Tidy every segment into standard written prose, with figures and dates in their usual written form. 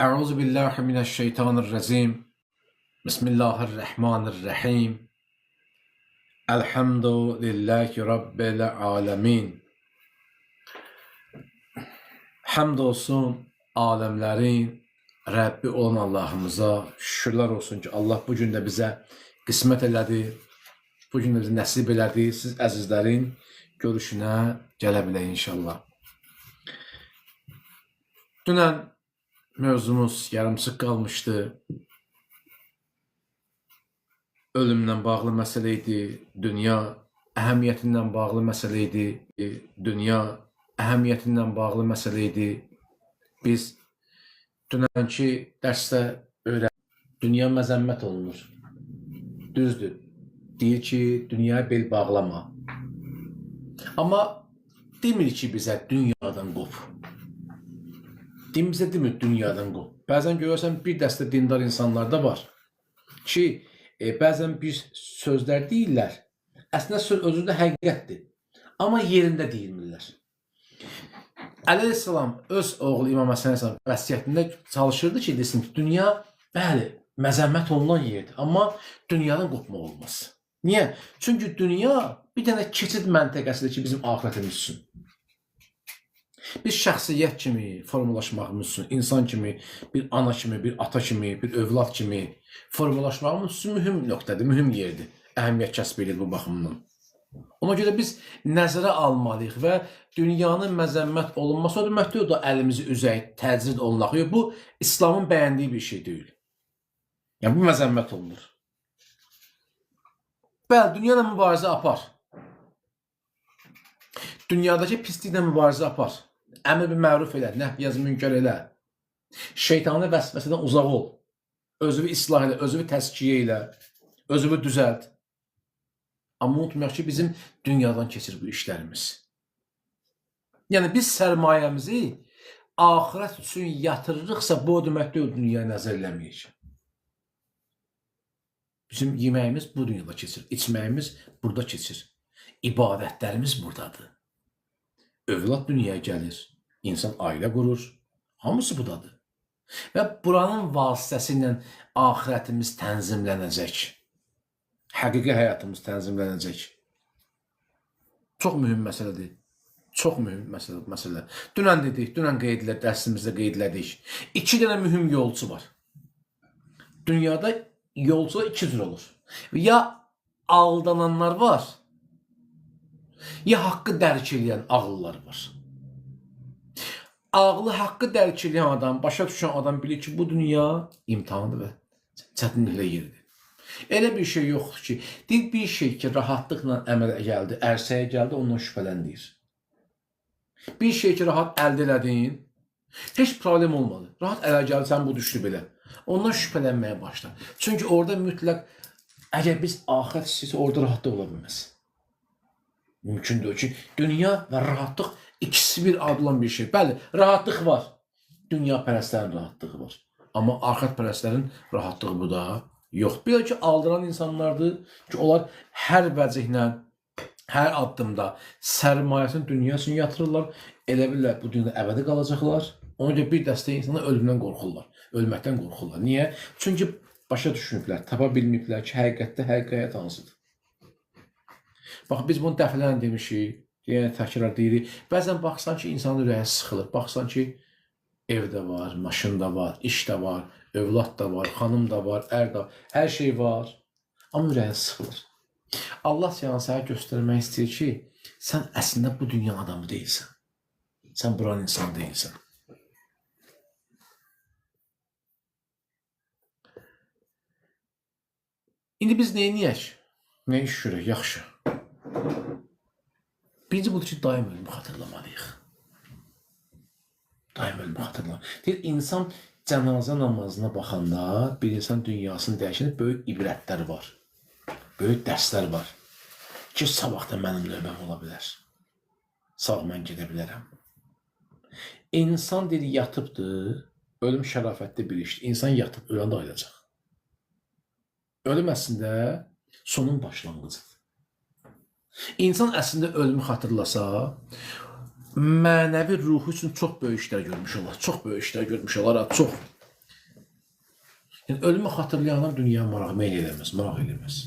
Euzu billahi mineşşeytanirracim. Bismillahirrahmanirrahim. Elhamdülillahi rabbil alamin. Həmd olsun aləmlərin Rəbbi olan Allahımıza. Şükürlər olsun ki, Allah bu gün də bizə qismət elədi. Bu gün də bizə nəsib elədi. Siz əzizlərin görüşünə gələ bilək inşallah. Dünən mövzumuz yarımçıq qalmışdı. Ölümlə bağlı məsələ idi, dünya əhəmiyyətindən bağlı məsələ idi, dünya əhəmiyyətindən bağlı məsələ idi. Biz dünənki dərsdə öyrəndik. Dünya məzəmmət olunur. Düzdür. Deyir ki, dünyaya bel bağlama. Amma demir ki, bizə dünyadan qop. Din bizə demir dünyadan qop. Bəzən görürsən bir dəstə dindar insanlar da var ki, bəzən bir sözlər deyirlər. Əslində söz özündə həqiqətdir. Amma yerində deyilmirlər. Əleyhissalam öz oğlu İmam Həsən əleyhissalam vəsiyyətində çalışırdı ki, desin ki, dünya bəli, məzəmmət olunan yerdir, amma dünyadan qopmaq olmaz. Niyə? Çünki dünya bir dənə keçid məntəqəsidir ki, bizim axirətimiz üçün. Biz şəxsiyyət kimi formalaşmağımız üçün, insan kimi, bir ana kimi, bir ata kimi, bir övlad kimi formalaşmağımız üçün mühüm nöqtədir, mühüm yerdir. Əhəmiyyət kəsb edir bu baxımdan. Ona görə biz nəzərə almalıyıq və dünyanın məzəmmət olunması o demək deyil, da əlimizi üzək, təcrid olunaq. Yox, bu İslamın bəyəndiyi bir şey deyil. Yəni bu məzəmmət olunur. Bəli, dünya ilə mübarizə apar. Dünyadakı pisliklə mübarizə apar. Əmr bil məruf elə, nəhy münkər elə. Şeytani vəsvəsədən uzaq ol. Özünü islah elə, özünü təzkiyə elə, özünü düzəlt. Amma unutmayaq ki, bizim dünyadan keçir bu işlərimiz. Yəni biz sərmayəmizi axirət üçün yatırırıqsa, bu o demək deyil, dünyaya nəzər eləməyək. Bizim yeməyimiz bu dünyada keçir, içməyimiz burada keçir. İbadətlərimiz buradadır. Övlad dünyaya gəlir, insan ailə qurur, hamısı buradadır. Və buranın vasitəsi ilə axirətimiz tənzimlənəcək. Həqiqi həyatımız tənzimlənəcək. Çox mühüm məsələdir. Çox mühüm məsələ. Dünən dedik, dünən qeyd elədik, dərsimizdə qeyd elədik. İki dənə mühüm yolçu var. Dünyada yolçu iki cür olur. Ya aldananlar var, ya haqqı dərk eləyən ağıllar var. Ağlı haqqı dərk eləyən adam, başa düşən adam bilir ki, bu dünya imtahandır və çətinliklə yeridir. Elə bir şey yoxdur ki, deyir bir şey ki, rahatlıqla əmələ gəldi, ərsəyə gəldi, ondan şübhələn deyir. Bir şey ki, rahat əldə elədin, heç problem olmadı. Rahat ələ gəldi, sən bu düşdü belə. Ondan şübhələnməyə başla. Çünki orada mütləq, əgər biz axirət istəyirsə, orada rahatlıq ola bilməz. Mümkün deyil ki, dünya və rahatlıq ikisi bir ayrılan bir şey. Bəli, rahatlıq var. Dünya pərəstlərin rahatlığı var. Amma axirət pərəstlərin rahatlığı bu da yox. Bir ki, aldıran insanlardır ki, onlar hər vəcihlə, hər addımda sərmayəsini dünya üçün yatırırlar. Elə bilirlər, bu dünyada əbədi qalacaqlar. Ona görə bir dəstə insanlar ölümdən qorxurlar. Ölməkdən qorxurlar. Niyə? Çünki başa düşməyiblər, tapa bilməyiblər ki, həqiqətdə həqiqi həyat hansıdır. Bax, biz bunu dəfələrlə demişik, yenə təkrar deyirik. Bəzən baxsan ki, insanın ürəyi sıxılır. Baxsan ki, ev də var, maşın da var, iş də var, övlad da var, xanım da var, ər də var, hər şey var. Amma ürəyin sıxılır. Allah sənə göstərmək istəyir ki, sən əslində bu dünya adamı deyilsən. Sən buranın insanı deyilsən. İndi biz nə edək? Nə iş görək? Yaxşı. Birinci budur ki, daim ölümü xatırlamalıyıq. Daim ölümü xatırlamalıyıq. Deyir, insan cənazə namazına baxanda bir insan dünyasını dəyişəndə böyük ibrətlər var. Böyük dərslər var. Ki, sabah da mənim növbəm ola bilər. Sağ mən gedə bilərəm. İnsan deyir, yatıbdır, ölüm şərafətli bir işdir. İnsan yatıb, öləndə ayılacaq. Ölüm əslində sonun başlanğıcıdır. İnsan əslində ölümü xatırlasa, mənəvi ruhu üçün çox böyük işlər görmüş olar. Çox böyük işlər görmüş olar, ha, çox. Yəni ölümü xatırlayan adam dünyaya maraq meyl eləməz, maraq eləməz.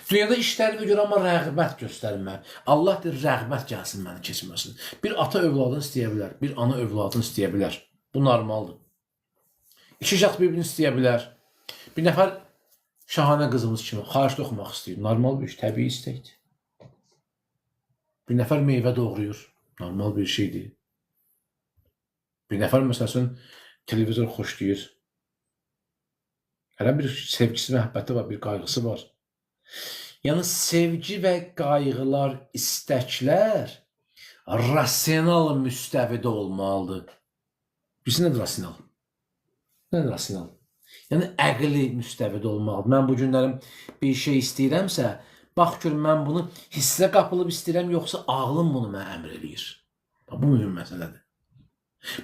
Dünyada işlərimi görə amma rəğbət göstərmə. Allah deyir, rəğbət gəlsin məni keçməsin. Bir ata övladını istəyə bilər, bir ana övladını istəyə bilər. Bu normaldır. İki şəxs bir-birini istəyə bilər. Bir nəfər şahanə qızımız kimi xaricdə oxumaq istəyir. Normal bir iş, təbii istəkdir. Bir nəfər meyvə doğrayır. Normal bir şeydir. Bir nəfər məsəl üçün televizor xoşlayır. Hər bir sevgisi, məhəbbəti var, bir qayğısı var. Yəni sevgi və qayğılar, istəklər rasional müstəvidə olmalıdır. Bilirsən nədir rasional? Nədir rasional? Yəni əqli müstəvidə olmalıdır. Mən bu günlərim bir şey istəyirəmsə, bax gör mən bunu hissə qapılıb istəyirəm, yoxsa ağlım bunu mənə əmr eləyir. Bax, bu mühüm məsələdir.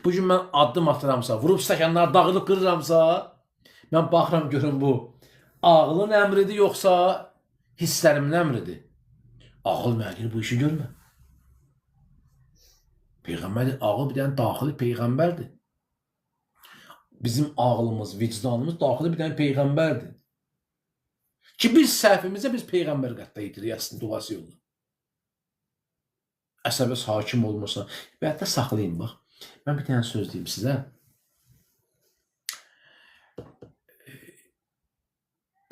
Bu gün mən addım atıramsa, vurub stəkanları dağılıb qırıramsa, mən baxıram görüm bu ağlın əmridir, yoxsa hisslərimin əmridir. Ağıl mənə deyir, bu işi görmə. Peyğəmbər, ağıl bir dənə daxili peyğəmbərdir. Bizim ağlımız, vicdanımız daxili bir dənə peyğəmbərdir. Ki biz səhvimizə biz peyğəmbər qətlə yetirik əslində duası yolunda. Əsəbə hakim olmasa və hətta saxlayın bax. Mən bir dənə söz deyim sizə.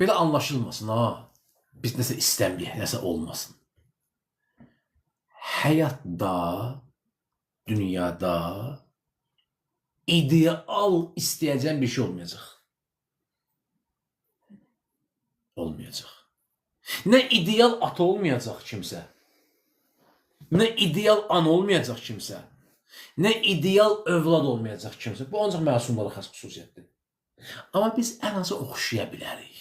Belə anlaşılmasın ha. Biz nəsə istəməyək, nəsə olmasın. Həyatda, dünyada ideal istəyəcəyən bir şey olmayacaq. Olmayacaq. Nə ideal ata olmayacaq kimsə, nə ideal ana olmayacaq kimsə, nə ideal övlad olmayacaq kimsə. Bu ancaq məsumlara xas xüsusiyyətdir. Amma biz ən azı oxşaya bilərik.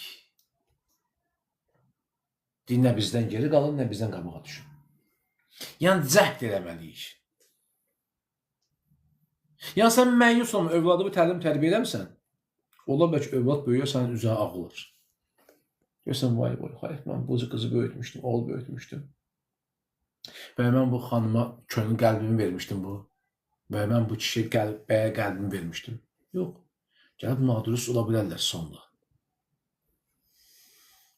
Nə bizdən geri qalın, nə bizdən qabağa düşün. Yəni cəhd eləməliyik. Yəni sən məyus olma, övladımı təlim tərbiyə eləmirsən. Ola bəlkə övlad böyüyər, sənin üzərinə ağlar. Görsən, vay vay, hayır, mən bu qızı böyütmüşdüm, oğul böyütmüşdüm. Və mən bu xanıma könül qəlbimi vermişdim bu. Və mən bu kişiyə bəyə qəlbimi vermişdim. Yox, gəlib nadürüst ola bilərlər sonda.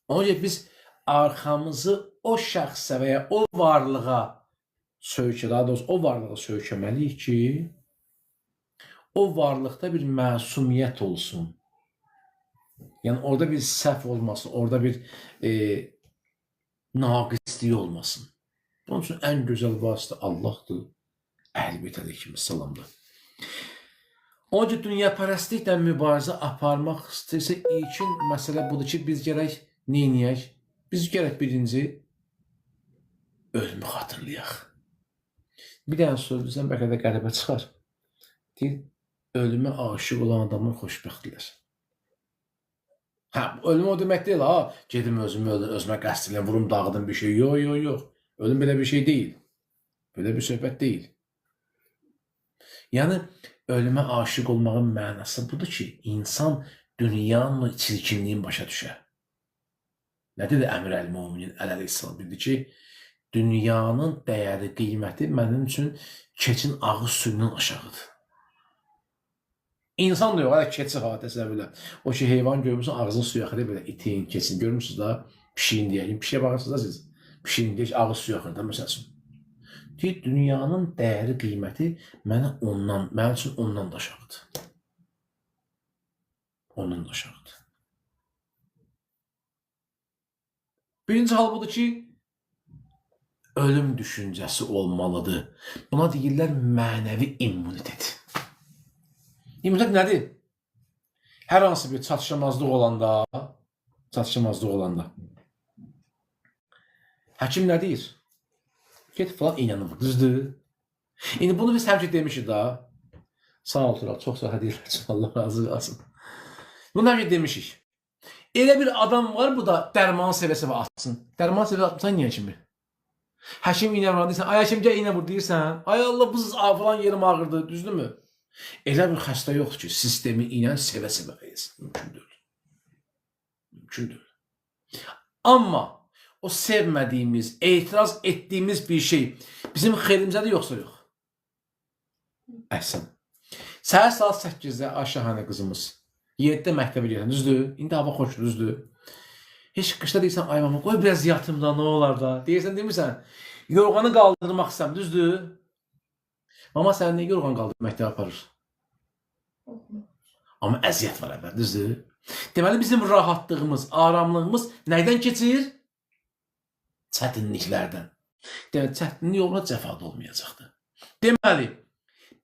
Ona görə biz arxamızı o şəxsə və ya o varlığa söykə, daha doğrusu o varlığa söykəməliyik ki, o varlıqda bir məsumiyyət olsun. Yəni orada bir səhv olmasın, orada bir naqislik olmasın. Bunun üçün ən gözəl vasitə Allahdır, Əhl-i Beyt əleyhissalamdır. Ona görə dünyapərəstliklə mübarizə aparmaq istəyirsə, ilkin məsələ budur ki, biz gərək neyniyək? Biz gərək birinci ölümü xatırlayaq. Bir dənə söz bizdən bəlkə də qəribə çıxar. Deyir, ölümə aşiq olan adamlar xoşbəxtdirlər. Hə, ölüm o demək deyil, ha, gedim özümü öldür, özümə qəsd eləyəm, vurum, dağıdım bir şey. Yox, yox, yox. Ölüm belə bir şey deyil. Belə bir söhbət deyil. Yəni, ölümə aşiq olmağın mənası budur ki, insan dünyanın çirkinliyin başa düşər. Nə dedi Əmir əl-Müminin əleyhissalam? Dedi ki, dünyanın dəyəri, qiyməti mənim üçün keçin ağız suyundan aşağıdır. İnsan da yox, hələ keçi ha, təsəvvürlə. O ki, heyvan görmürsün, ağzının suyu axır, belə itin, keçin, görmürsünüz da, pişiyin deyək. Pişiyə baxırsınız da siz, pişiyin deyək, ağız suyu axır da, məsəl üçün. Deyir, dünyanın dəyəri, qiyməti mənə ondan, mənim üçün ondan da aşağıdır. Ondan da aşağıdır. Birinci hal budur ki, ölüm düşüncəsi olmalıdır. Buna deyirlər mənəvi immunitet. İmmunitet nədir? Hər hansı bir çatışmazlıq olanda, həkim nə deyir? Get filan iynəni vur, düzdür? İndi bunu biz həmişə demişik da. Sağ ol Tural, çox sağ deyirlər. Allah razı olsun. Bunu həmişə demişik. Elə bir adam var, bu da dərmanı sevə-sevə atsın. Dərmanı sevə atmısan niyə kimi? Həkim iynə vuran deyirsən, ay həkim gəl iynə vur deyirsən, ay Allah bu falan yerim ağırdı, düzdürmü? Elə bir xəstə yoxdur ki, sistemi iynəni sevə-sevə yesin. Mümkün deyil. Mümkün deyil. Amma o sevmədiyimiz, etiraz etdiyimiz bir şey bizim xeyrimizədir yoxsa yox? Əhsən. Səhər saat 8-də Ayşəhanə qızımız 7-də məktəbə gedirsən, düzdür? İndi hava xoşdur, düzdür? Heç qışda deyirsən, ay mama, qoy biraz yatım da, nə olar da. Deyirsən, demirsən. Yorğanı qaldırmaq istəyirəm, düzdür? Mama səni niyə yorğan qaldırıb məktəbə aparır? Amma əziyyət var əvvəl, düzdür? Deməli bizim rahatlığımız, aramlığımız nədən keçir? Çətinliklərdən. Deməli çətinlik yoluna cəfa da olmayacaqdır. Deməli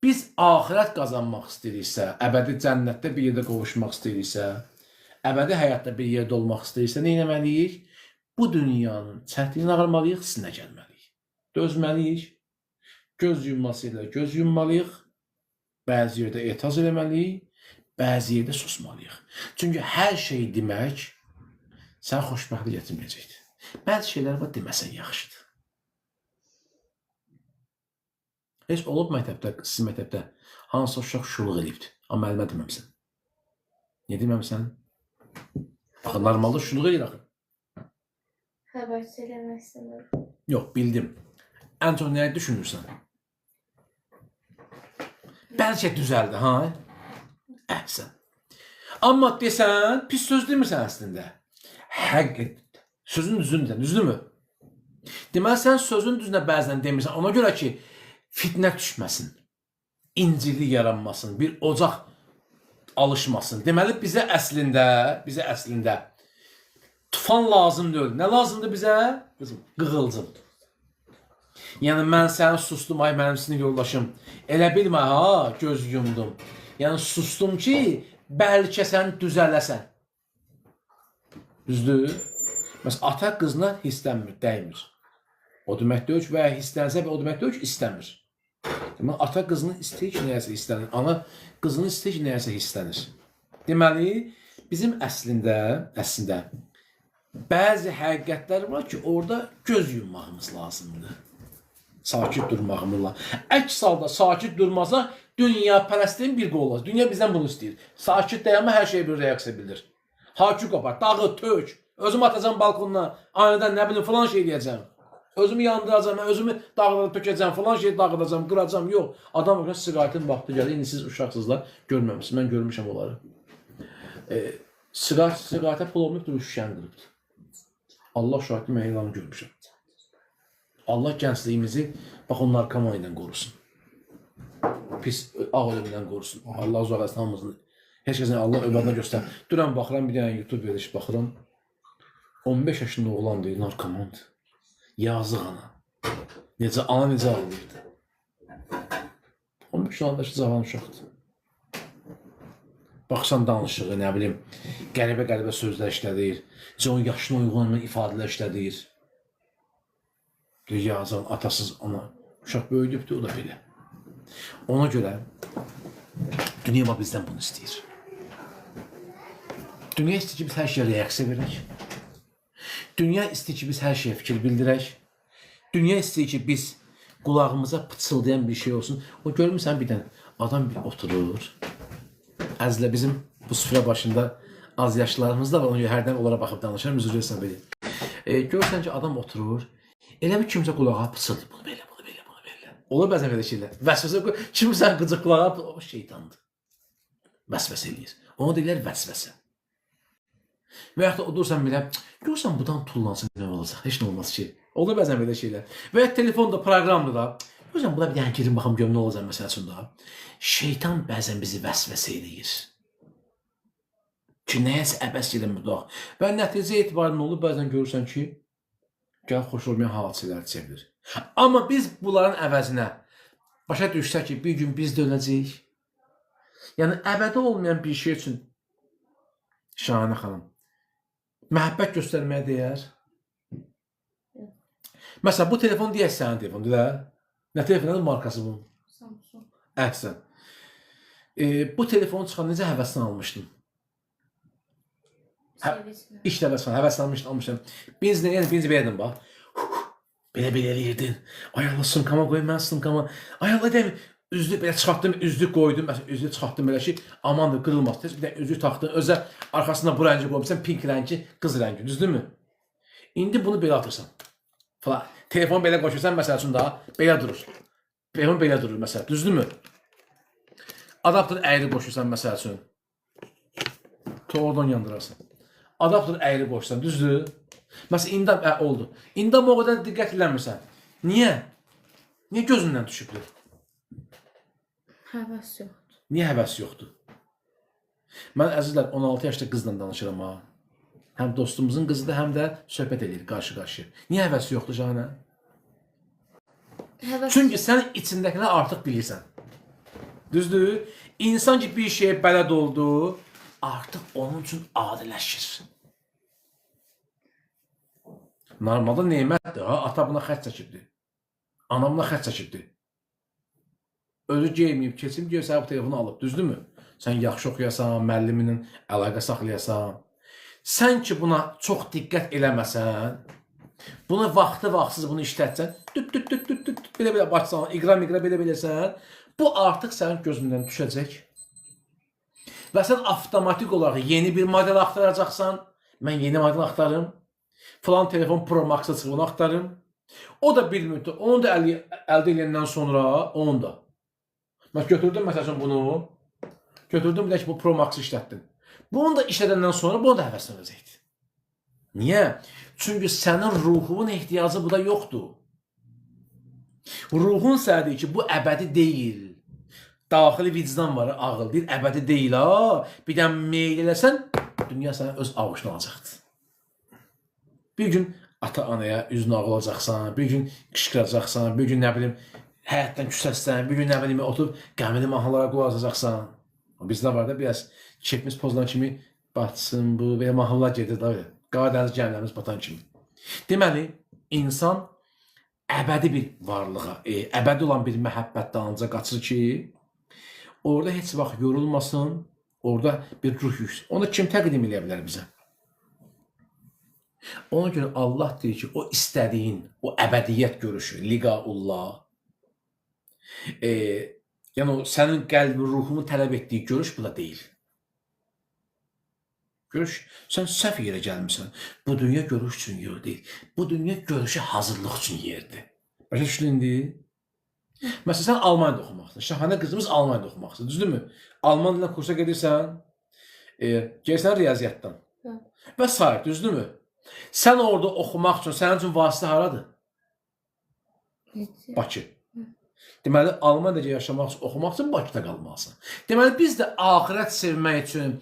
biz axirət qazanmaq istəyiriksə, əbədi cənnətdə bir yerdə qovuşmaq istəyiriksə, əbədi həyatda bir yerdə olmaq istəyiriksə, nə etməliyik? Bu dünyanın çətinliyini ağırmalıyıq, sinə gəlməliyik. Dözməliyik. Göz yumması ilə göz yummalıyıq. Bəzi yerdə etiraz eləməliyik, bəzi yerdə susmalıyıq. Çünki hər şey demək sənə xoşbəxtlik gətirməyəcəkdir. Bəzi şeylər var deməsən yaxşıdır. Heç olub məktəbdə, sizin məktəbdə hansısa uşaq şuluq eləyibdir, amma müəllimə deməmsən. Niyə deməmsən? Axı normalda şuluq eləyir axı. Xəbər eləmək istəmirəm. Yox, bildim. Ən çox nəyi düşünürsən? Bəlkə düzəldi, ha? Əhsən. Amma desən, pis söz demirsən əslində. Həqiq sözün düzünü deyirsən, düzdürmü? Deməli sən sözün düzünə bəzən demirsən, ona görə ki, fitnə düşməsin, incilik yaranmasın, bir ocaq alışmasın. Deməli bizə əslində tufan lazım deyil. Nə lazımdır bizə? Qızım, qığılcım. Yəni mən səni sustum, ay mənim sinif yoldaşım. Elə bilmə ha, göz yumdum. Yəni sustum ki, bəlkə sən düzələsən. Düzdür? Məsələn, ata qızına hisslənmir, dəymir. O demək deyil ki, və ya hisslənsə o demək deyil ki, istəmir. Deməli, ata qızını istəyir ki, nəyəsə hisslənir. Ana qızını istəyir ki, nəyəsə hisslənir. Deməli, bizim əslində bəzi həqiqətlər var ki, orada göz yummağımız lazımdır. Sakit durmağımız lazımdır. Əks halda sakit durmasa dünya pərəstliyin bir qolu. Dünya bizdən bunu istəyir. Sakit dayanma, hər şeyə bir reaksiya bildir. Hakü qopar, dağı tök, özümü atacağam balkondan, anidən nə bilim falan şey eləyəcəm. Özümü yandıracağam, özümü dağıdıb tökəcəm, falan şey dağıdacağam, qıracağam. Yox, adam bakır, siqaretin vaxtı gəlir. İndi siz uşaqsızlar, görməmisiniz. Mən görmüşəm onları. Siqaretə pul olmayıb, durub şüşəni qırıbdır. Allah şahidi, mən elanı görmüşəm. Allah gəncliyimizi bax o narkoman ilə qorusun. Pis ağ ölümdən qorusun. Allah uzaq etsin hamımızın. Heç kəsin Allah övladına göstər. Dünən baxıram bir dənə YouTube veriliş baxıram. 15 yaşında oğlan deyir, narkomandır. Yazıq ana. Necə ana necə ağlayırdı. 15 yaşında cavan uşaqdır. Baxsan danışığı, nə bilim, qəribə-qəribə sözlər işlədir. Necə onun yaşına uyğun ifadələr işlədir. Deyir, yazıq atasız ana. Uşaq böyüdübdür, o da belə. Ona görə dünya bax bizdən bunu istəyir. Dünya istəyir ki, biz hər şeyə reaksiya verək. Dünya istəyir ki, biz hər şeyə fikir bildirək. Dünya istəyir ki, biz qulağımıza pıçıldayan bir şey olsun. O görmüsən bir dənə adam bir oturur. Əzizlə bizim bu süfrə başında az yaşlılarımız da var. Ona görə hərdən onlara baxıb danışıram. Üzr istəyirəm belə. Görürsən ki, adam oturur. Elə bir kimsə qulağa pıçıldayır. Bunu belə, bunu belə, bunu belə. Olur bəzən belə şeylər. Vəsvəsə qoy. Kimsə qıcıq qulağa, o şeytandır. Vəsvəsə eləyir. Ona deyirlər vəsvəsə. Və yaxud da otursan belə, görürsən budan tullansın nə olacaq? Heç nə olmaz ki. Olur bəzən belə şeylər. Və ya telefonda proqramdır da. Görürsən buna bir dənə girim baxım görüm nə olacaq məsəl üçün da. Şeytan bəzən bizi vəsvəsə eləyir. Ki nəyəsə əbəs yerə müdahil. Və nəticə etibarilə nə olur? Bəzən görürsən ki, gəl xoş olmayan hadisələr çevrilir. Amma biz bunların əvəzinə başa düşsək ki, bir gün biz də öləcəyik. Yəni əbədi olmayan bir şey üçün Şahanə xanım məhəbbət göstərməyə dəyər. Məsələn, bu telefon deyək sənin telefondur da. Nə telefonun markası bunun? Samsung. Əhsən. Bu telefonu çıxan necə həvəslə almışdın? Sevinçlə. İlk dəfə çıxan həvəslə almışdım. Birinci, yəni birinci belə dedim bax. Belə belə eləyirdin. Ay Allah, sumkama qoy, mən sumkama. Ay Allah deyim, üzlük belə çıxartdım, üzlük qoydum. Məsələn, üzlük çıxartdım belə ki, amandır qırılmaz. Tez bir də üzlük taxdın. Özə arxasına bu rəngi qoymusan, pink rəngi, qız rəngi, düzdürmü? İndi bunu belə atırsan. Falan. Telefon belə qoşursan məsəl üçün daha belə durur. Telefon belə durur məsələn, düzdürmü? Adapter əyri qoşursan məsəl üçün. Oradan yandırarsan. Adaptör əyri qoysan, düzdür? Məsələn, indi oldu. İndi amma o qədər diqqət eləmirsən. Niyə? Niyə gözündən düşübdür? Həvəs yoxdur. Niyə həvəs yoxdur? Mən əzizlər 16 yaşlı qızla danışıram ha. Həm dostumuzun qızıdır, həm də söhbət eləyir qarşı-qarşıya. Niyə həvəs yoxdur Canə? Həvəs. Çünki sən içindəkiləri artıq bilirsən. Düzdür? İnsan ki bir şeyə bələd oldu, artıq onun üçün adiləşir. Normalda nemətdir ha, ata buna xətt çəkibdi. Ana buna xətt çəkibdi. Özü geyməyib, keçib, gör sən bu telefonu alıb, düzdürmü? Sən yaxşı oxuyasan, müəlliminin əlaqə saxlayasan. Sən ki buna çox diqqət eləməsən, bunu vaxtı-vaxtsız bunu işlətsən, tüt tüt tüt tüt tüt belə-belə başsan, iqra-miqra belə-beləsən, bu artıq sənin gözündən düşəcək. Və sən avtomatik olaraq yeni bir model axtaracaqsan. Mən yeni model axtarım. Filan telefon Pro Max-a çıxıb onu axtarım. O da bir müddət, onu da əldə edəndən sonra onu da. Mən götürdüm məsəl üçün bunu. Götürdüm bir də ki bu Pro Max-ı işlətdim. Bunu da işlədəndən sonra bunu da həvəsin öləcəkdir. Niyə? Çünki sənin ruhunun ehtiyacı buda yoxdur. Ruhun sənə deyir ki, bu əbədi deyil. Daxili vicdan var, ağıl deyir, əbədi deyil ha. Bir də meyl eləsən, dünya səni öz ağuşuna alacaqdır. Bir gün ata-anaya üzünü ağ olacaqsan, bir gün qışqıracaqsan, bir gün nə bilim həyatdan küsəsən, bir gün nə bilim oturub qəmli mahnılara qulaq asacaqsan. Bizdə var da biraz keyfimiz pozulan kimi batsın bu, belə mahnılar gedir da belə. Qaradəniz gəmilərimiz batan kimi. Deməli, insan əbədi bir varlığa, əbədi olan bir məhəbbət dalınca qaçır ki, orada heç vaxt yorulmasın, orada bir ruh yüksək. Onu kim təqdim eləyə bilər bizə? Ona görə Allah deyir ki, o istədiyin, o əbədiyyət görüşü, liqaullah, yəni o sənin qəlbin, ruhunun tələb etdiyi görüş bu da deyil. Görüş, sən səhv yerə gəlmisən. Bu dünya görüş üçün yer deyil. Bu dünya görüşə hazırlıq üçün yerdir. Başa düşdün indi? Məsələn, sən Almaniyada oxumaq istəyirsən. Şahanə qızımız Almaniyada oxumaq istəyir. Düzdürmü? Alman dilindən kursa gedirsən, gəlirsən riyaziyyatdan. Hə. Və sair, düzdürmü? Sən orada oxumaq üçün, sənin üçün vasitə haradır? Bakı. Deməli, Almaniyada yaşamaq üçün, oxumaq üçün Bakıda qalmalısan. Deməli, biz də axirət sevmək üçün,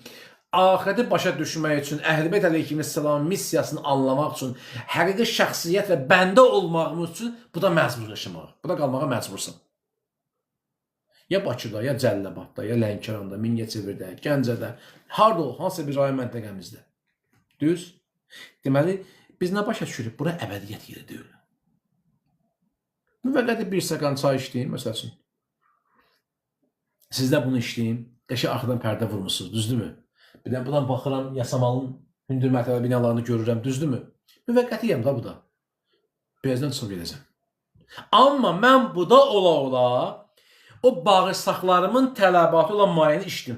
axirəti başa düşmək üçün, Əhl-i Beyt əleyhissalamın missiyasını anlamaq üçün, həqiqi şəxsiyyət və bəndə olmağımız üçün bu da məcbur yaşamağa, bu da qalmağa məcbursan. Ya Bakıda, ya Cəlilabadda, ya Lənkəranda, Mingəçevirdə, Gəncədə, harda ol, hansısa bir rayon məntəqəmizdə. Düz? Deməli, biz nə başa düşürük? Bura əbədiyyət yeri deyil. Müvəqqəti bir stəkan çay içdiyim, məsəl üçün. Sizdə bunu içdiyim, qəşəng arxadan pərdə vurmuşsunuz, düzdürmü? Bir də buradan baxıram, Yasamalın hündür mərtəbə binalarını görürəm, düzdürmü? Müvəqqətiyəm da bu da. Birazdan çıxıb gedəcəm. Amma mən bu da ola-ola o bağırsaqlarımın tələbatı olan mayeni içdim.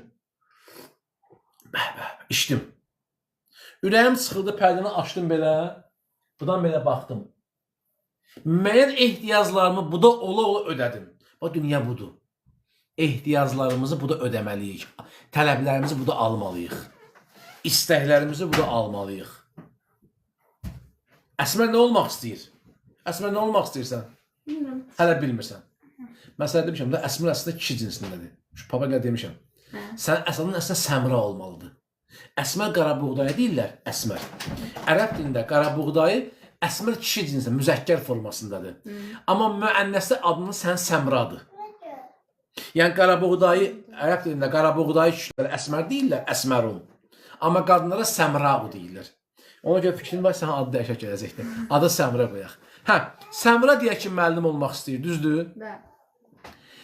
Bəh, bəh, içdim. Ürəyim sıxıldı, pərdəni açdım belə. Budan belə baxdım. Müəyyən ehtiyaclarımı buda ola-ola ödədim. Bax, dünya budur. Ehtiyaclarımızı buda ödəməliyik. Tələblərimizi buda almalıyıq. İstəklərimizi buda almalıyıq. Əsmər nə olmaq istəyir? Əsmər nə olmaq istəyirsən? Bilmirəm. Hələ bilmirsən. Mən sənə demişəm də, Əsmər əslində kişi cinsindədir. Şu papaqla demişəm. Hə. Sən əslində Səmra olmalıdır. Əsmər qarabuğdayı deyirlər, əsmər. Ərəb dilində qarabuğdayı əsmər kişi cinsində, müzəkkər formasındadır. Amma müənnəsdə adını sən Səmradır. Yəni qarabuğdayı, ərəb dilində qarabuğdayı kişilərə əsmər deyirlər, əsmərun. Amma qadınlara Səmrau deyirlər. Ona görə fikrin var, sənə adı dəyişək gələcəkdir. Adı Səmra qoyaq. Hə, Səmra deyək ki, müəllim olmaq istəyir, düzdür? Bəli.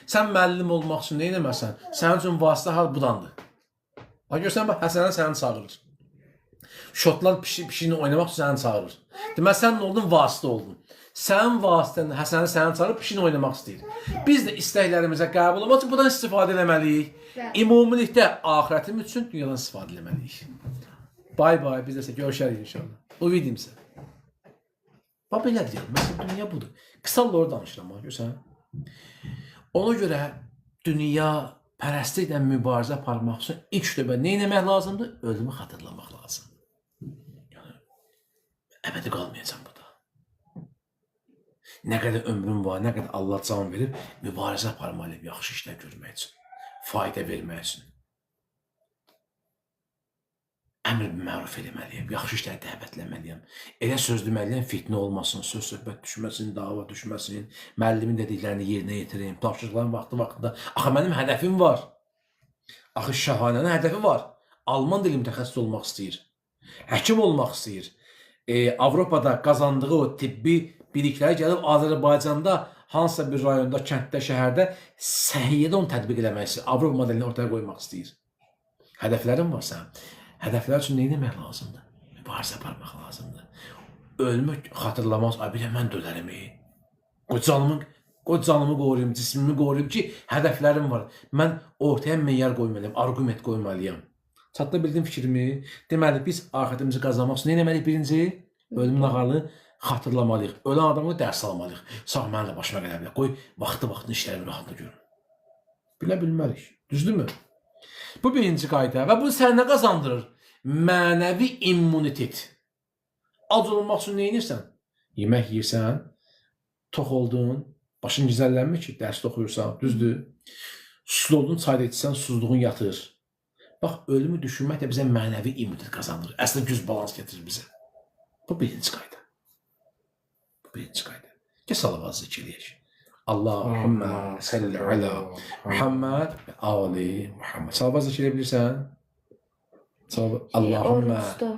Sən müəllim olmaq üçün nə etməsən? Sənin üçün vasitə har budandır. Bax görsən, bax Həsənə səni çağırır. Şotland pişiyini oynamaq üçün səni çağırır. Deməli sən nə oldun? Vasitə oldun. Sənin vasitən Həsəni səni çağırır, pişiyini oynamaq istəyir. Biz də istəklərimizə qəbul olmaq üçün bundan istifadə eləməliyik. Bəli. Ümumilikdə axirətimiz üçün dünyadan istifadə eləməliyik. Bay bay, biz də görüşərik inşallah. Uvidimsə. Bax belədir yəni. Məsələn, dünya budur. Qısa doğru danışıram, bax görsən. Ona görə dünya Pərəstliklə mübarizə aparmaq üçün ilk növbə nə etmək lazımdır? Ölümü xatırlamaq lazımdır. Yəni əbədi qalmayacam burada. Nə qədər ömrüm var, nə qədər Allah can verib, mübarizə aparmalıyam yaxşı işlər görmək üçün, fayda vermək üçün. Əmr bil məruf eləməliyəm, yaxşı işlərə dəvətləməliyəm. Elə söz deməliyəm, fitnə olmasın, söz söhbət düşməsin, dava düşməsin, müəllimin dediklərini yerinə yetirim, tapşırıqların vaxtı-vaxtında. Axı mənim hədəfim var. Axı Şahanənin hədəfi var. Alman dili mütəxəssis olmaq istəyir. Həkim olmaq istəyir. Avropada qazandığı o tibbi bilikləri gəlib Azərbaycanda hansısa bir rayonda, kənddə, şəhərdə səhiyyədə onu tətbiq eləmək istəyir. Avropa modelini ortaya qoymaq istəyir. Hədəflərin var sənin. Hədəflər üçün nə etmək lazımdır? Mübarizə aparmaq lazımdır. Ölümü xatırlamaz, ay bir də mən də ölərəm. Qoy canımı qoruyum, cismimi qoruyum ki, hədəflərim var. Mən ortaya meyar qoymalıyam, arqument qoymalıyam. Çatdıra bildim fikrimi? Deməli, biz axirətimizi qazanmaq üçün nə etməliyik birinci? Ölümün ağırlığını xatırlamalıyıq. Ölən adamı dərs almalıyıq. Sağ mənim də başıma gələ bilər. Qoy vaxtı-vaxtında işlərimi rahatla görüm. Bilə bilmərik. Düzdürmü? Bu birinci qayda və bu sənə nə qazandırır? Mənəvi immunitet. Ac olmaq üçün nə edirsən? Yemək yeyirsən, tox oldun, başın gizəllənmir ki, dərsdə oxuyursan, düzdür? Susuz oldun, çay da içsən, susuzluğun yatır. Bax, ölümü düşünmək də bizə mənəvi immunitet qazandırır. Əslində güc balans gətirir bizə. Bu birinci qayda. Bu birinci qayda. Gəl salavat zikr eləyək. Allahümmə salli alə Muhammed və ali Muhammed. Salavat zikr edə bilirsən? Salavat. Allahümmə. Oruçda.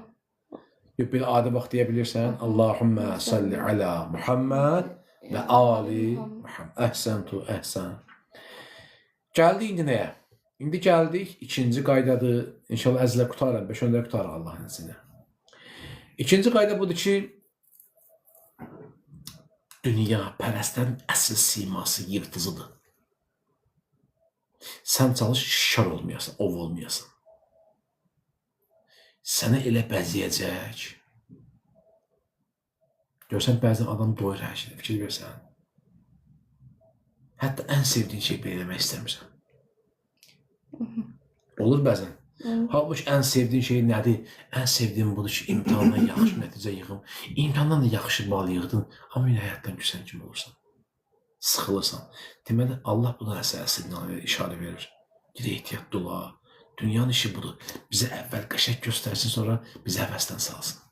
Yox, belə adi vaxt deyə bilirsən. Allahümmə salli alə Muhammed və ali Muhammed. Əhsəntu, əhsən. Gəldik indi nəyə? İndi gəldik ikinci qaydadır. İnşallah əzizlər qurtarıram. 5-10 dəqiqə qurtarıq Allahın izni ilə. İkinci qayda budur ki, dünya pərəstlərin əsl siması yırtıcıdır. Sən çalış şikar olmayasan, ov olmayasan. Sənə elə bəzəyəcək. Görsən bəzən adam doyur hər şeydə, fikir versən. Hətta ən sevdiyin şeyi belə eləmək istəmirsən. Olur bəzən. Halbuki ən sevdiyin şey nədir? Ən sevdiyim budur ki, imtahandan yaxşı nəticə yığım. İmtahandan da yaxşı bal yığdın, amma yenə həyatdan küsən kimi olursan. Sıxılırsan. Deməli, Allah buna sənə siqnal verir, işarə verir. Gir ehtiyatlı ola. Dünyanın işi budur. Bizə əvvəl qəşəng göstərsin, sonra bizi həvəsdən salsın.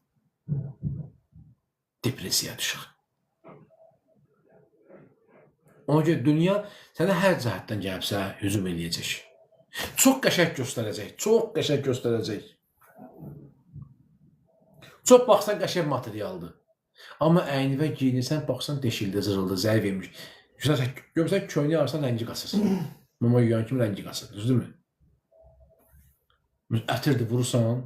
Depressiyaya düşür. Ona görə dünya sənə hər cəhətdən gəlib sənə hücum eləyəcək. Çox qəşəng göstərəcək, çox qəşəng göstərəcək. Çox baxsan qəşəng materialdır. Amma əynivə geyinirsən, baxsan deşildi, zırıldı, zəif imiş. Görsən köynək alırsan rəngi qaçır. Mama yuyan kimi rəngi qaçır, düzdürmü? Ətirdir, vurursan,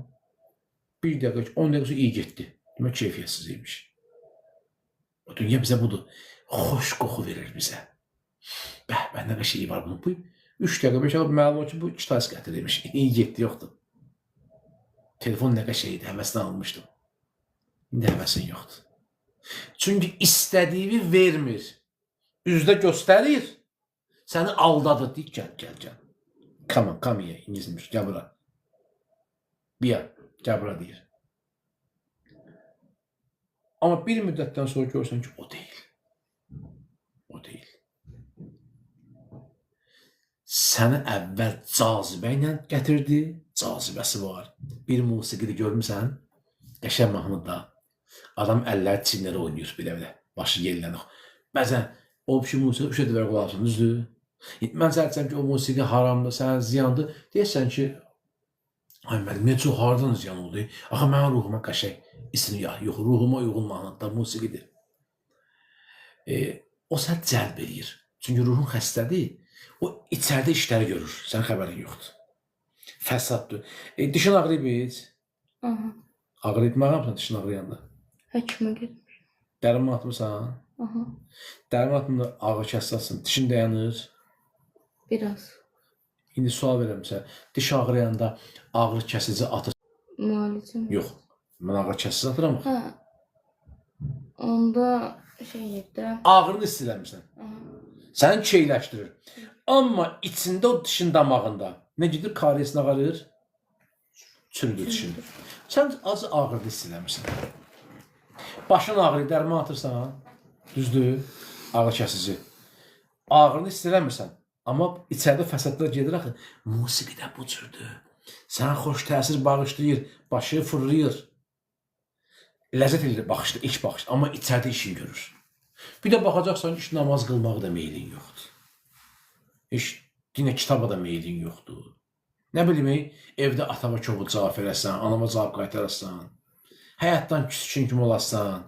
bir dəqiqə, 10 dəqiqə sonra iyi getdi. Demək keyfiyyətsiz imiş. O dünya bizə budur. Xoş qoxu verir bizə. Bəh, bəh, nə qəşəng iyi var bunun. Bu 3 dəqiqə, 5 dəqiqə məlum olur ki, bu Kitayski ətir imiş. İyi getdi, yoxdur. Telefon nə qəşəng idi, həvəslə almışdım. İndi həvəsin yoxdur. Çünki istədiyi vermir. Üzdə göstərir, səni aldadır. Deyir, gəl, gəl, gəl. Come on, come here, İngilismiş, gəl bura. Biya, gəl bura deyir. Amma bir müddətdən sonra görürsən ki, o deyil. O deyil. Səni əvvəl cazibə ilə gətirdi, cazibəsi var. Bir musiqini görmüsən, qəşəng mahnıdır da. Adam əlləri çinləri oynayır belə-belə, başı yellənir. Bəzən o bir musiqi üç dəfə qulaq asırsan, düzdür? Mən sənə desəm ki, o musiqi haramdır, sənə ziyandır. Deyirsən ki, ay müəllim, necə hardan ziyan oldu? Axı mənim ruhuma qəşəng isim ya, yox, ruhuma uyğun mahnıdır, musiqidir. O səni cəlb eləyir. Çünki ruhun xəstədir. O içəridə işləri görür, sənin xəbərin yoxdur. Fəsaddır. Dişin ağrıyıb heç? Aha. Ağrıyıb, nə yapırsan dişin ağrıyanda? Həkimə getmiş. Dərman atmısan? Aha. Dərman atmında ağrı kəsirsən, dişin dayanır. Biraz. İndi sual verirəm sənə. Diş ağrıyanda ağrı kəsici atırsan? Müalicə mi? Yox. Mən ağrı kəsici atıram axı. Hə. Onda şey yerdə. Ağrını hiss eləmirsən. Aha. Səni keyləşdirir. Amma içində o dişin damağında nə gedir? Karies nə ağrır? Çürüdür dişin. Sən acı ağrını hiss eləmirsən. Başın ağrıyır, dərman atırsan, düzdür, ağrı kəsici. Ağrını hiss eləmirsən, amma içəridə fəsadlar gedir axı. Musiqi də bu cürdür. Sənə xoş təsir bağışlayır, başı fırlayır. Ləzzət eləyir baxışda, ilk baxışda, amma içəridə işini görür. Bir də baxacaqsan ki, heç namaz qılmağa da meylin yoxdur. Heç dinə, kitaba da meylin yoxdur. Nə bilim, evdə atama kobud cavab verəsən, anama cavab qaytarasan, həyatdan küskin kimi olasan,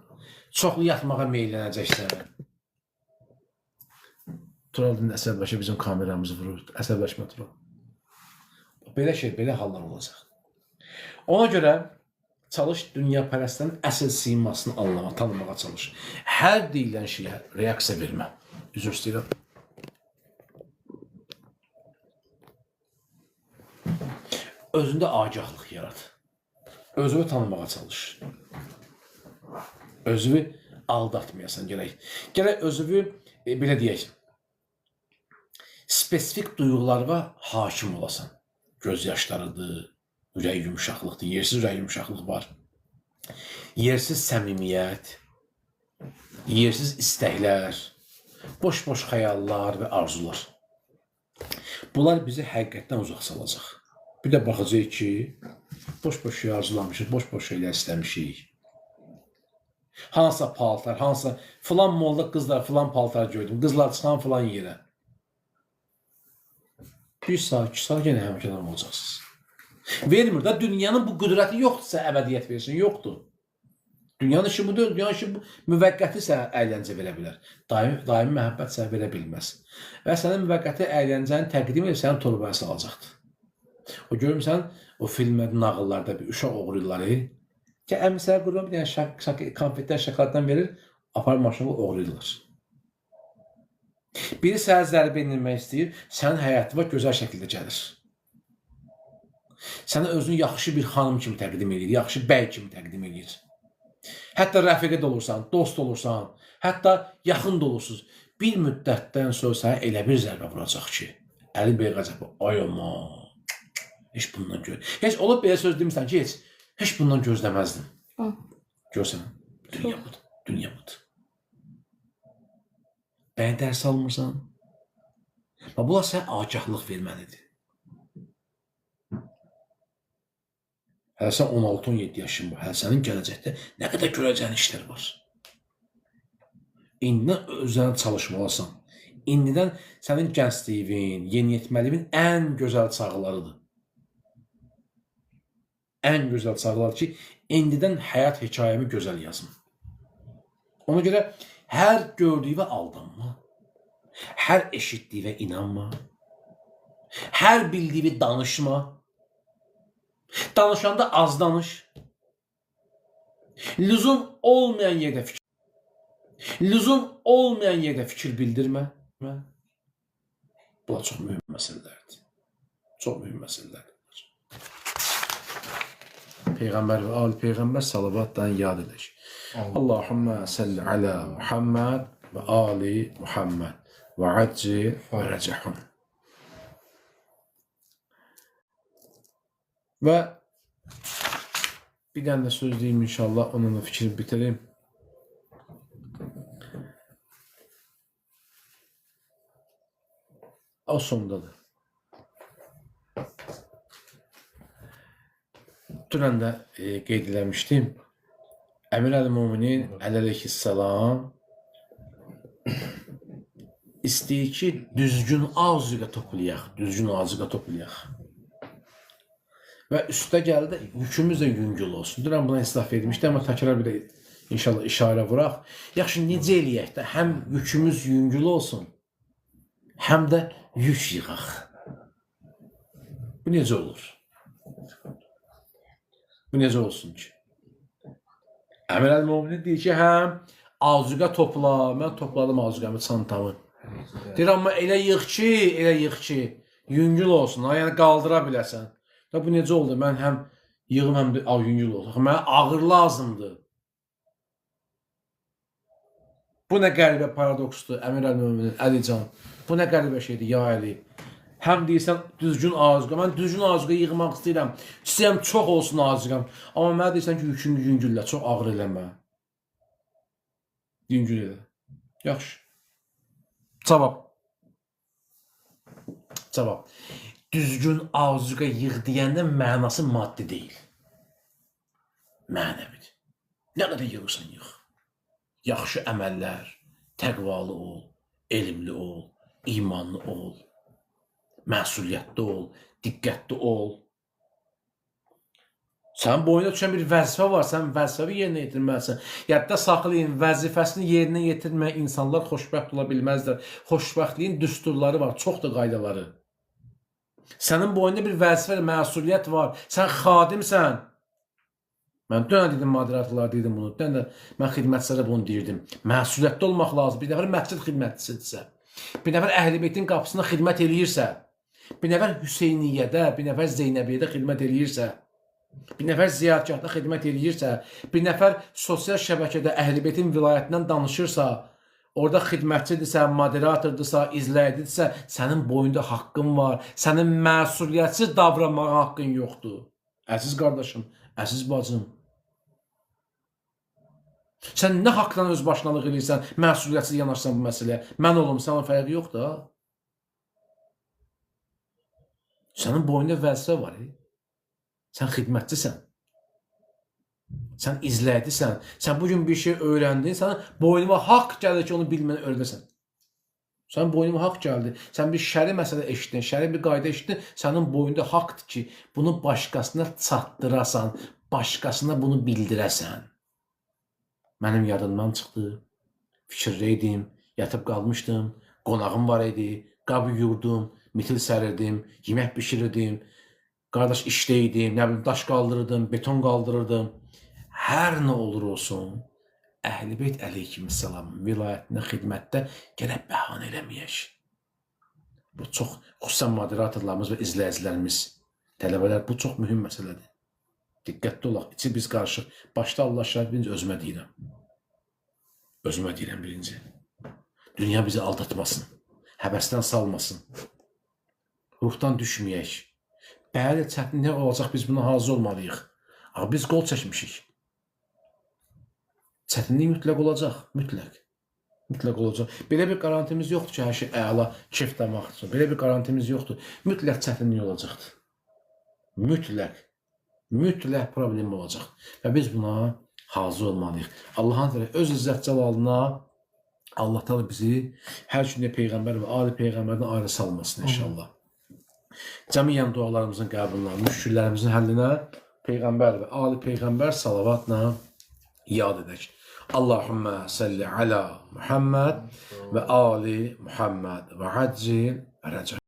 çoxlu yatmağa meyllənəcəksən. Tural indi əsəbləşir, bizim kameramızı vurur. Əsəbləşmə Tural. Belə şey, belə hallar olacaq. Ona görə çalış dünyapərəstlərin əsl simasını anlama, tanımağa çalış. Hər deyilən şeyə reaksiya vermə. Üzr istəyirəm. Özündə agahlıq yarat. Özünü tanımağa çalış. Özünü aldatmayasan gərək. Gərək özünü, belə deyək, spesifik duyğulara hakim olasan. Göz yaşlarıdır, ürək yumşaqlıqdır, yersiz ürək yumşaqlıq var. Yersiz səmimiyyət, yersiz istəklər, boş-boş xəyallar və arzular. Bunlar bizi həqiqətdən uzaq salacaq. Bir də baxacağıq ki, boş-boş şey arzulamışıq, boş-boş şeylər istəmişik. Hansısa paltar, hansısa filan molda qızlar filan paltar gördüm, qızlar çıxan filan yerə. 1 saat, 2 saat yenə həmişə adam olacaqsınız. Vermir da, dünyanın bu qüdrəti yoxdursa əbədiyyət versin, yoxdur. Dünyanın işi bu deyil, dünyanın işi bu, müvəqqəti sənə əyləncə verə bilər. Daimi məhəbbət sənə verə bilməz. Və sənə müvəqqəti əyləncəni təqdim edib səni torbaya salacaqdır. O görmüsən, o filmlərdə, nağıllarda bir uşaq oğruyurlar. Ki, əmi sənə qurban bir dənə konfetdən, şokoladdan verir, aparır maşını oğruyurlar. Biri sənə zərbə endirmək istəyir, sənin həyatına gözəl şəkildə gəlir. Sənə özünü yaxşı bir xanım kimi təqdim edir, yaxşı bəy kimi təqdim edir. Hətta rəfiqə də olursan, dost olursan, hətta yaxın da olursunuz. Bir müddətdən sonra sənə elə bir zərbə vuracaq ki, Əli bəy qəzəbi, ay aman, heç bundan gör. Heç olub belə söz demirsən ki, heç bundan gözləməzdim. Görsən, dünya budur, dünya budur. Bəni dərs almırsan. Bax, bunlar sənə agahlıq verməlidir. Hələ sən 16-17 yaşın var. Hələ sənin gələcəkdə nə qədər görəcəyin işlər var. İndidən özünə çalışmalısan. İndidən sənin gəncliyinin, yeniyetməliyinin ən gözəl çağlarıdır. Ən gözəl çağlar ki, indidən həyat hekayəmi gözəl yazım. Ona görə hər gördüyünə aldanma, hər eşitdiyinə inanma, hər bildiyini danışma, danışanda az danış, lüzum olmayan yerdə fikir, lüzum olmayan yerdə fikir bildirmə. Bunlar çox mühüm məsələlərdir. Çox mühüm məsələlərdir. Peyğəmbər və ali Peyğəmbər salavatla yad edək. Allahümmə salli alə Muhammed və ali Muhammed və accil fərəcəhum. Və bir dənə də söz deyim inşallah, onunla fikri bitirim. O sondadır. Dünən də qeyd eləmişdim. Əmir əl-Müminin əleyhissalam istəyir ki, düzgün azuqə toplayaq, düzgün azuqə toplayaq. Və üstə gəldi, yükümüz də yüngül olsun. Dünən buna islah etmişdi, amma təkrar bir də inşallah işarə vuraq. Yaxşı, necə eləyək də həm yükümüz yüngül olsun, həm də yük yığaq. Bu necə olur? Bu necə olsun ki? Əmir əl-Müminin deyir ki, həm azuqə topla, mən topladım azuqəmi, çantamı. Deyir, amma elə yığ ki, elə yığ ki, yüngül olsun, ha, yəni qaldıra biləsən. Da bu necə oldu? Mən həm yığım, həm də yüngül olsun. Mənə ağır lazımdır. Bu nə qəribə paradoksdur, Əmir əl-Möminin, Əlican. Bu nə qəribə şeydir, ya Əli. Həm deyirsən düzgün azuqə, mən düzgün azuqə yığmaq istəyirəm. İstəyirəm çox olsun azuqəm. Amma mənə deyirsən ki, yükünü yüngüllə, çox ağır eləmə. Yüngül elə. Yaxşı. Cavab. Cavab. Düzgün azuqə yığ deyəndə mənası maddi deyil. Mənəvidir. Nə qədər yığırsan yığ. Yaxşı əməllər, təqvalı ol, elmli ol, imanlı ol, məsuliyyətli ol, diqqətli ol. Sənin boynuna düşən bir vəzifə var, sən vəzifəvi yerinə yetirməlisən. Yadda saxlayın, vəzifəsini yerinə yetirməyən insanlar xoşbəxt ola bilməzlər. Xoşbəxtliyin düsturları var, çox da qaydaları. Sənin boynunda bir vəzifə, məsuliyyət var. Sən xadimsən. Mən dünən dedim, moderatorlar dedim bunu. Dünən də mən xidmətçilərə bunu deyirdim. Məsuliyyətli olmaq lazım. Bir nəfər məscid xidmətçisidirsə, bir nəfər Əhl-i Beytin qapısına xidmət eləyirsə, bir nəfər Hüseyniyyədə, bir nəfər Zeynəbiyyədə xidmət eləyirsə, bir nəfər ziyarətgahda xidmət eləyirsə, bir nəfər sosial şəbəkədə Əhl-i Beytin vilayətindən danışırsa, orada xidmətçidirsə, moderatordursa, izləyicidirsə, sənin boyunda haqqın var. Sənin məsuliyyətsiz davranmağa haqqın yoxdur. Əziz qardaşım, əziz bacım. Sən nə haqdan öz başınalıq eləyirsən, məsuliyyətsiz yanaşsan bu məsələyə? Mən olum, sənə fərqi yoxdur ha. Sənin boynunda vəzifə var. Sən xidmətçisən. Sən izləyicisən. Sən bugün bir şey öyrəndin, sənə boynuma haqq gəlir ki, onu bilməni öyrədəsən. Sənin boynuma haqq gəldi. Sən bir şəri məsələ eşitdin, şəri bir qayda eşitdin, sənin boynunda haqqdır ki, bunu başqasına çatdırasan, başqasına bunu bildirəsən. Mənim yadımdan çıxdı, fikirdə idim, yatıb qalmışdım, qonağım var idi, qab yuyurdum, mitil sərirdim, yemək bişirirdim, qardaş işdə idim, nə bilim, daş qaldırırdım, beton qaldırırdım. Hər nə olur olsun, Əhl-i Beyt əleyhissalamın vilayətinə xidmətdə gərək bəhanə eləməyək. Bu çox, xüsusən moderatorlarımız və izləyicilərimiz, tələbələr, bu çox mühüm məsələdir. Diqqətli olaq, içi biz qarışıq. Başda Allah şahid, birinci özümə deyirəm. Özümə deyirəm birinci. Dünya bizi aldatmasın, həvəsdən salmasın, ruhdan düşməyək. Bəli, çətinlik olacaq, biz buna hazır olmalıyıq. Amma biz qol çəkmişik. Çətinlik mütləq olacaq, mütləq. Mütləq olacaq. Belə bir qarantimiz yoxdur ki, hər şey əla, kef damaq üçün. Belə bir qarantimiz yoxdur. Mütləq çətinlik olacaqdır. Mütləq. Mütləq problem olacaq. Və biz buna hazır olmalıyıq. Allahın tərəfi öz izzət cəlalına Allah təala bizi hər cümlə peyğəmbər və ali peyğəmbərdən ayrı salmasın inşallah. Cəmiyyən dualarımızın qəbuluna, müşküllərimizin həllinə peyğəmbər və ali peyğəmbər salavatla yad edək. Allahümmə səlli alə Muhammed və ali Muhammed və accil rəcəh.